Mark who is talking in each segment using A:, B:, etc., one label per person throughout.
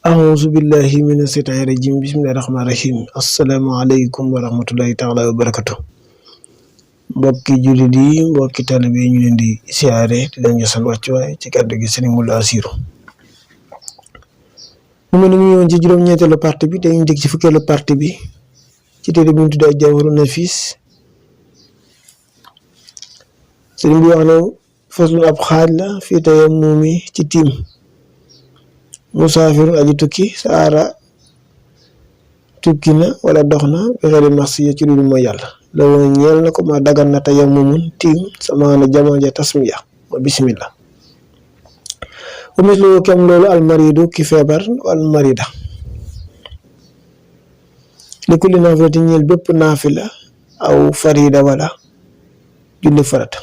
A: أعوذ بالله من الشيطان الرجيم بسم الله الرحمن الرحيم asalaamaaleykum wa rahmatullahi taala wa barakatu mbokki jullit yi mbokki taalibe yi ñu leen di siyaare di leen jox seen wàccuwaay ci kàddu gi Serigne Moula Assirou mu mel ni ñu ñëwoon ci juróom-ñeenteelu partie bi te ñu dégg ci fukkeelu partie bi ci téere bi ñu tuddee Jawharu Nafis Serigne bi wax ne faslu ab xaaj la fii tayammumi ci tiim musaafiru aji tukki saara tukki na wala dox na bi xëri masiya ci lu mooy yàlla la woon ñeel na ko ma dagan na tayammumun tiim samaana jamoja tasmiya ma bismillah wa mislu kem loolu almaridu ki feebar wal marida li kulli naafilati ñeel bépp naafila aw farida wala julli farata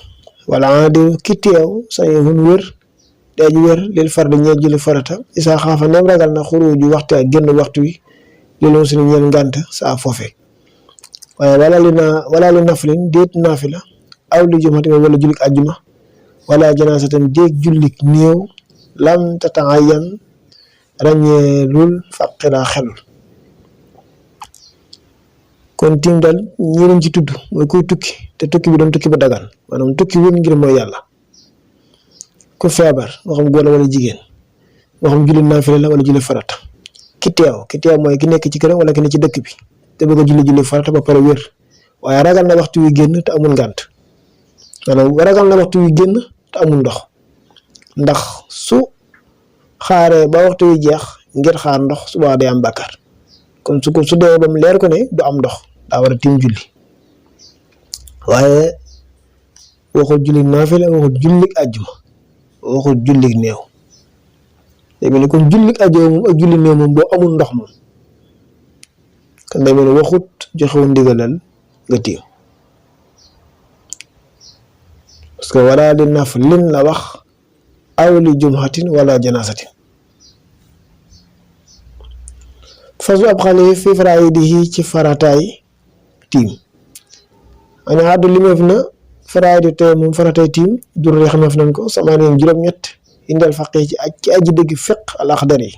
A: wala aadiru ki teew sañihun wér daji wér lil fardi ñeel julli farata isaa xaafa nem ragal na xuruju waxtu ak génn waxtu wi loolu suñu ñeel ngànt saa foofe waaye wala li naflin déet naafila aw li jumatin wala jullik ajjuma wala janaasatan déeg jullik néew lam tataayan ràññeelul faqira xelul kon tiim dal ñi leen ci tudd mooy kuy tukki te tukki bi doon tukki ba dagan maanaam tukki wér ngir mooy yàlla ku feebar moo xam góor la wala jigéen moo xam julli naafila la wala julli farata ki teew mooy ki nekk ci këram wala ki nekk ci dëkk bi te bëgg a julli farata ba pare wér waaye ragal na waxtu wi génn te amul ngànt maanaam ragal na waxtu wi génn te amul ndox ndax su xaaree ba waxtu wi jeex ngir xaar ndox su boobaa day am bàkkaar kon su dee ba mu leer ko ne du am ndox daa war a tiim julli waaye waxul julli naafila waxul julli àjjuma waxul julli néew léegi ne kon julli àjjuma moom ak julli néew moom boo amul ndox moom kon day mel ne waxut joxewu ndigalal nga tiim parce que wala li naflin la wax aw li jumhatin wala janasatin fasu ab xale fi faraidihi ci farataay tiim ana addu limeef na faraidi te moom faratay tiim jur yi xameef nañ ko sama neen juróom-ñett indal faqi ci aji dëgg fiq al axdar yi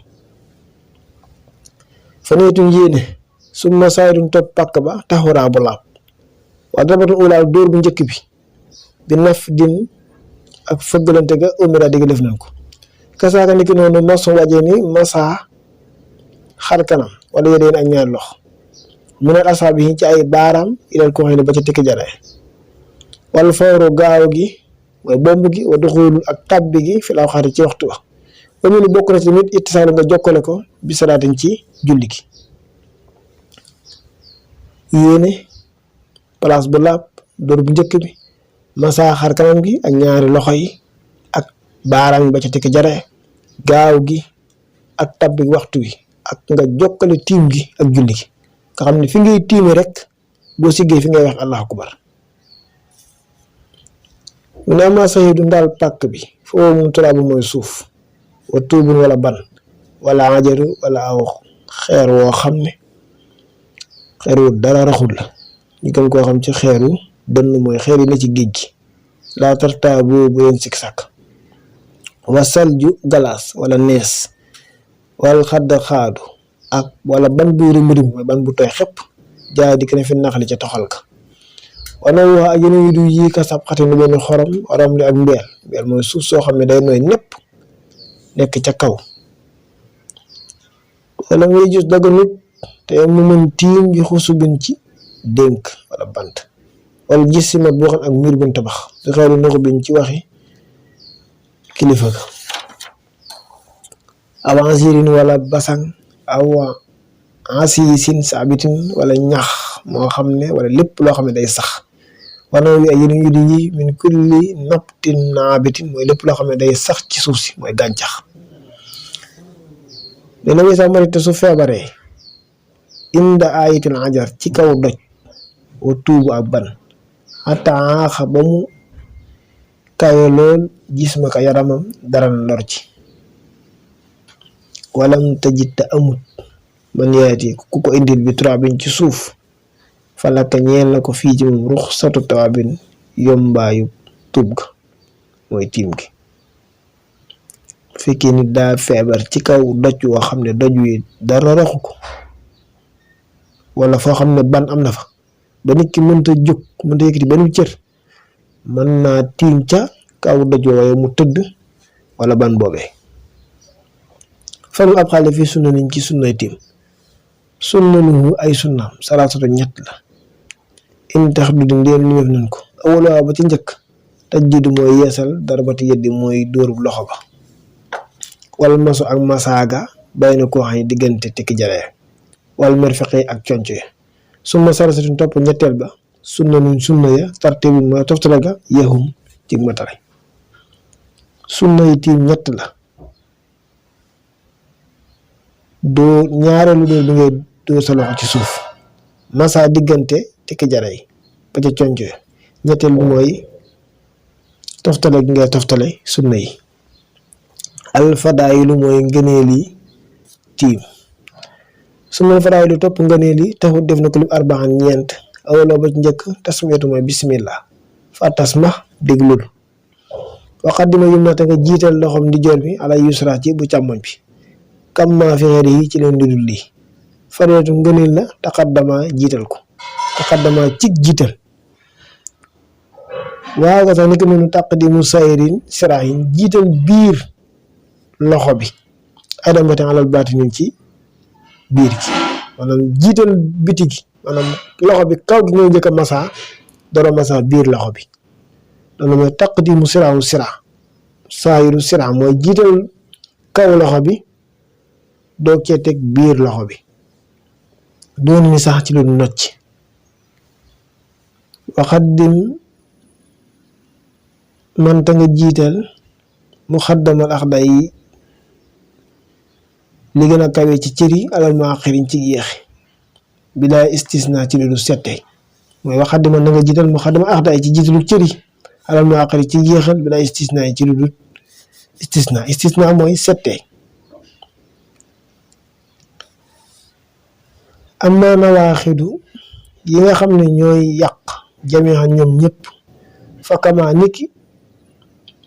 A: faneetuñ yéene summa saydun topp pàkk ba taxuraa bu laab waa dabatun ulaal dóor bu njëkk bi naf din ak fëggalante ga umira digg def nañ ko kasaaka niki noonu maso waje ni masa xar kanam wala yédeen ak ñaari lox mu ne asaab yi ci ay baaraam ilal ko xëy ba ca tikki jare wala fawru gaaw gi mooy bomb gi wa duxul ak tabbi gi fi law xaati ci waxtu wa ba mu ne bokk na ci tamit ittisaalu nga jokkale ko bi salaatin ci julli gi yéene place bu laab dóor bu njëkk bi masa xar kanam gi ak ñaari loxo yi ak baaraam yi ba ca tikki jare gaaw gi ak tabbi waxtu wi ak nga jokkale tiim gi ak julli gi nga xam ne fi ngay tiime rek boo siggee fi ngay wax allahu akbar mu ne ama saxidu ndaal pàkk bi foofu moom turaabu mooy suuf wa tuubun wala ban wala ajaru wala aw xeer woo xam ne xeer wu dara raxul la ñu gën koo xam ci xeeru dënn mooy xeer yi na ci géej gi laa tartaa bu leen sik sàkk wa salju galaas wala nees wala xadd xaadu ak wala ban buy rim-rim mooy ban bu tooy xepp jaay dikk na fi naxali ca toxal ka wana wax ak yeneen yu du yii ka sab xati nu benn xorom li ak mbeel mooy suuf soo xam ne day nooy nepp nekk ca kaw wala ngay gis daganut te mu mën tiim bi xusubin ci dénk wala bant wala gis si mat boo xam ak miir buñ tabax di xeeru noxu biñ ci waxi kilifa ga avansirin wala basang aw asisin saabitin wala ñax moo xam ne wala lépp loo xam ne day sax wana wi ay yeneen yu di yi min kulli nabtin naabitin mooy lépp loo xam ne day sax ci suuf si mooy gàncax dana wi sax marite su feebaree inda ayatil ajar ci kaw doj wa tuubu ak ban xataaxa ba mu kawe lool gis ma ka yaramam dara na lor ci walam tajit te amut man yaati ku ko indil bi turaabin ci suuf falaka ñeel na ko fii ci moom ruxsatu tawaabin yombaayu tuub ga mooy tiim gi fekkee nit daa feebar ci kaw doj woo xam ne doj wi dara raxu ko wala foo xam ne ban am na fa ba nit ki mënta jóg mënta yëkkati benn cër mën naa tiim ca kaw doj woowe mu tëdd wala ban boobee. farul ab xaale fii sunna niñ ci sunnay tiim sunnanuhu ay sunnaam salaasatu ñett la in tax du di ndéem li wef nañ ko awalwaa ba ci njëkk tajdiidu mooy yeesal darbati yeddi mooy dóorub loxo ba wal masu ak masaaga bay na koo xam ne diggante tikki jaree wal merfeqi ak conco ya summa sarasatun topp ñetteel ba sunna nuñ sunna ya tartibu mooy toftale ga yexum ci matale sunna yi tiim ñett la doo ñaareelu dóor bi ngay dóor sa loxo ci suuf masa diggante tikki jare yi ba ca conco ya ñetteel bi mooy toftale gi ngay toftale sunna yi alfadaayilu mooy ngëneeli tiim suma alfadaayilu topp ngëneeli taxut def na ko lib arbaan ñeent awaloo ba ci njëkk tasmiyatu mooy bismillah fa tasma déglul waqaddima yum na te nga jiital loxom di joor bi ala yusra ci bu càmmoñ bi kam maa fi xeer yi ci leen dudul lii fareetu ngëneel la taqaddama jiital ko taqaddama cig jiital waaw nga sax ni ko noonu taqdimu sayrin sirahin jiital biir loxo bi adamate alal baatinin ci biir gi maanaam jiital biti gi maanaam loxo bi kaw gi ngay njëkk a masa doro masa biir loxo bi loolu mooy taqdimu sirahu sira saayiru sira mooy jiital kaw loxo bi doog cee teg biir loxo bi doon ni sax ci lu nocc waxaddim manta nga jiital mu xaddamal axda yi li gën a kawe ci cëri alal ma xiriñ ci yéexi bi daay istisna ci lu du sette mooy waxaddima na nga jiital mu xaddamal axda yi ci jiitalu cëri alal ma xiriñ ci yéexal bi daay istisna yi ci lu du istisna mooy sette am na nawaaxidu yi nga xam ne ñooy yàq jamiha ñoom ñëpp fakkamaa niki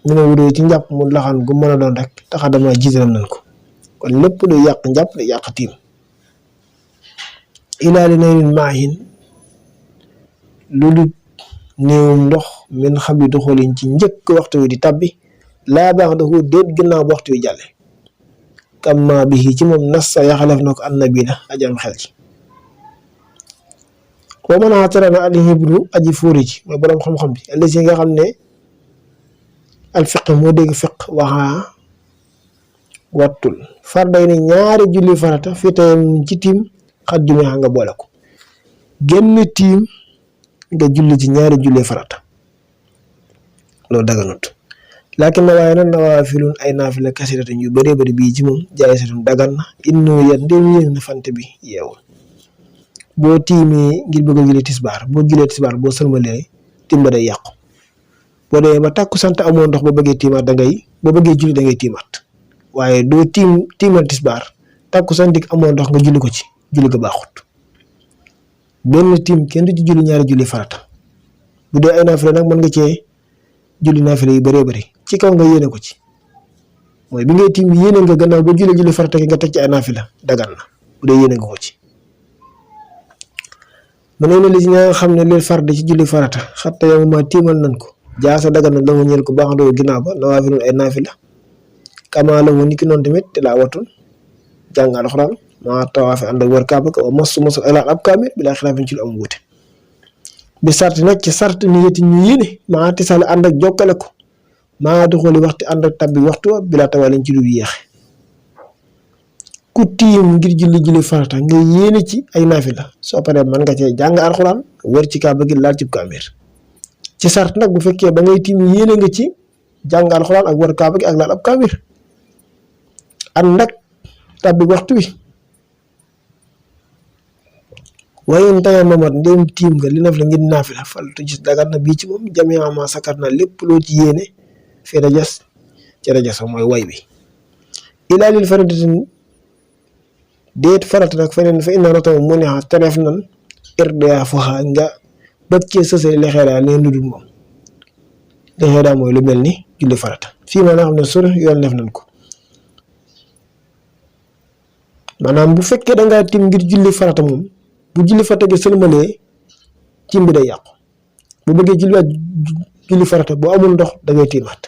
A: ñu ne wudoo ci njàpp mu laxan gu mën a doon rek taxadama jiitalam nañ ko kon lépp lu yàq njàpp lu yàq tiim ilaali naylin maahin loolu néewum ndox min xam bi doxalin ci njëkk waxtu wi di tabbi laa baax dafa déet gannaaw ba waxtu wi jàlle kam maa bi ci moom nas sa yaxalef na ko annabi la ajam xel ci boo mën a tere na al hibru aji fóori ci mooy boroom xam-xam bi alisi nga xam ne al fiq moo dégg fiq waxaa wattul farday ne ñaari julli farata fi tayam ci tiim xat jume xa nga boole ko génn tiim nga julli ci ñaari julli farata loolu daganut laakin na waaye nag nawaafilun ay naafila kasiratan yu bëree bëri bii ci moom jaay satun dagan na innu yet ndéem yéen na fante bi yeewul boo tiimee ngir bëgg a julli tisbaar boo jullee tisbaar boo sëlmalee tiim ba day yàqu boo demee ba tàkku sant amoo ndox ba bëggee tiimaat boo bëggee julli da ngay tiimaat waaye doo tiimal tisbaar tàkku sant dik amoo ndox nga julli ko ci julli ga baaxut benn tiim kenn du ci julli ñaari julli farata bu dee ay naafila nag mën nga cee julli naafila yu bëree bëri ci kaw nga yéene ko ci mooy bi ngay tiim yéene nga gannaaw ba julli farata ki nga teg ci ay naafila dagan na bu dee yéene nga ko ci mu ne li ci ñaa nga xam ne lil farde ci julli farata xatta yow ma tiimal nañ ko jaasa dagan na dama ñeel ko baax doo ginnaaw ba nawaafilun ay naafila kamaa la ni ki noonu tamit tilaawatul jàng alxuraan maa tawaafi ànd ak wër kaaba ka wa masu ilaal ab kaamir bi laa xilaafin ci lu am wuute bi sart nag ci sart ni yeti ñu yéene maa tisale ànd ak jokkale ko maa doxali waxtu ànd ak tabbi waxtu wa bi laa tawaalin ci lu yéexe ku tiim ngir julli farata nga yéene ci ay naafila soo paree mën nga cee jàng alxuraan wër ci kaaba gi laal ci kaamir ci sart nag bu fekkee ba ngay tiim yéene nga ci jàng alxuraan ak wër kaaba gi ak laal ab kaamir ànd ak tabbi waxtu wi waaye tayam mamat ndéem tiim nga li naf la ngir naafila faltu gis dagat na bii ci moom jamiama sakar na lépp loo ci yéene fi rajas ci rajas mooy way bi ilaa lil faratatin déet farata nag feneen fa inna rataw mu neexa tereef nan irda foxa nga bëgg cee sësale li xeedaa leen lu dul moom li xeedaa mooy lu mel ni julli farata fii ma nga xam ne sur yoon def nañ ko maanaam bu fekkee da ngaa tiim ngir julli farata moom bu julli farata gi sëlmalee tiim bi day yàqu bu bëggee julliwaat julli farata boo amul ndox da ngay tiimaat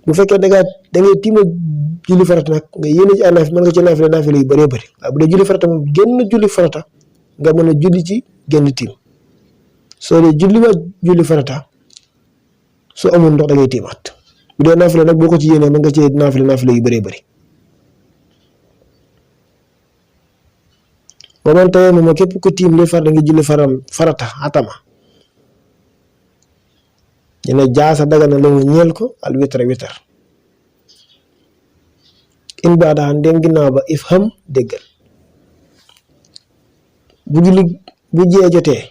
A: bu fekkee da ngay tiima julli farata nag nga yéene ci ay naafila mën nga ci naafila yu bëree bëri waaye bu dee julli farata moom génn julli farata nga mën a julli ci génn tiim soo dee julliwaat julli farata soo amul ndox da ngay tiimaat bu dee naafila nag boo ko ci yéenee mën nga ci naafila yu bëree bëri ba man tey moom képp ku tiim li farata ngi julli farata atama ñu ne jaasa dagan na la mu ñeel ko al witar in baada ndem ginnaaw ba if xam déggal bu jee jotee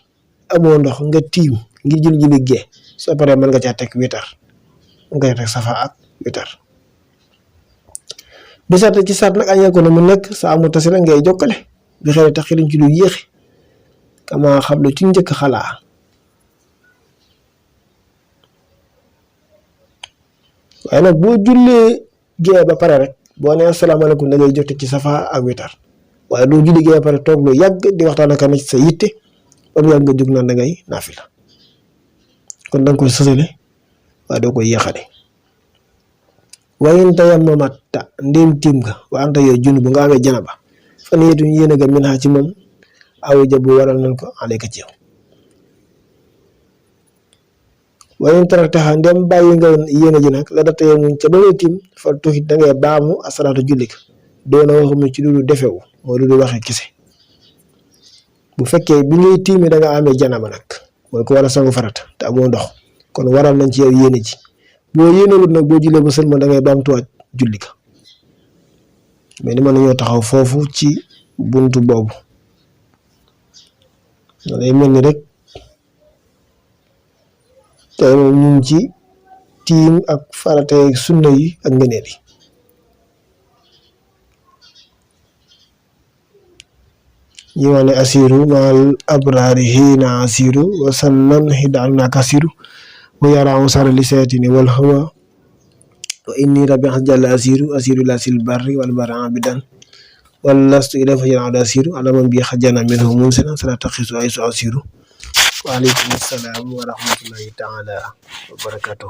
A: amoo ndox nga tiim ngir julli gee soo paree mën nga caa teg witar mën nga caa teg safa ak witar bi sart ci sart nag añee ko na mu nekk saa mu tasi la ngay jokkale bi xëy tax xiliñ ci lu yéexi kama xam lu ci njëkk xalaa waaye nag boo jullee gee ba pare rek boo nee asalaamaaleykum da ngay jote ci safa ak witar waaye doo julli gee ba pare toog lu yàgg di waxtaan ak ci sa yitte ba mu yàgg nga jóg naan da ngay naafila kon da nga koy sësale waaye doo koy yéexale wayin tayammamta ndéem tiim nga wa anta yow junub bu nga amee janaba fan yeetuñ yéen a ga min xaa ci moom aw jabu waral nañ ko aleyka ci yow wayin taraktaxa ndem bàyyi nga yéene ji nag la data yow muñ ca ba ngay tiim fa tuxit da ngay baamu asalaatu jullik doona waxum ci lu defewu mooy lu waxee kese bu fekkee bi ngay tiimi da nga amee janaba nag mooy ko war a sangu farata te amoo ndox kon waral nañ ci yow yéene ji boo yéenewut nag boo jullee ba sëlma da ngay baamtuwaat julli ka mais ni mën nañoo taxaw foofu ci buntu boobu day mel ni rek tey moom ñu ngi ci tiim ak farata ak sunna yi ak ngëneel yi ñi wax ne asiru maal abraari xiina asiru wa sannan xidaan naa kasiru wa yaraamu sara li saytini wal hawa wa inni rabbi jalla asiru la sil barri wal barri abidan wal lastu ila fajran ada asiru alaman bi xajana minhu mumsina sala taxisu ay su asiru wa aleykum assalaam wa rahmatullahi taala wa barakatuh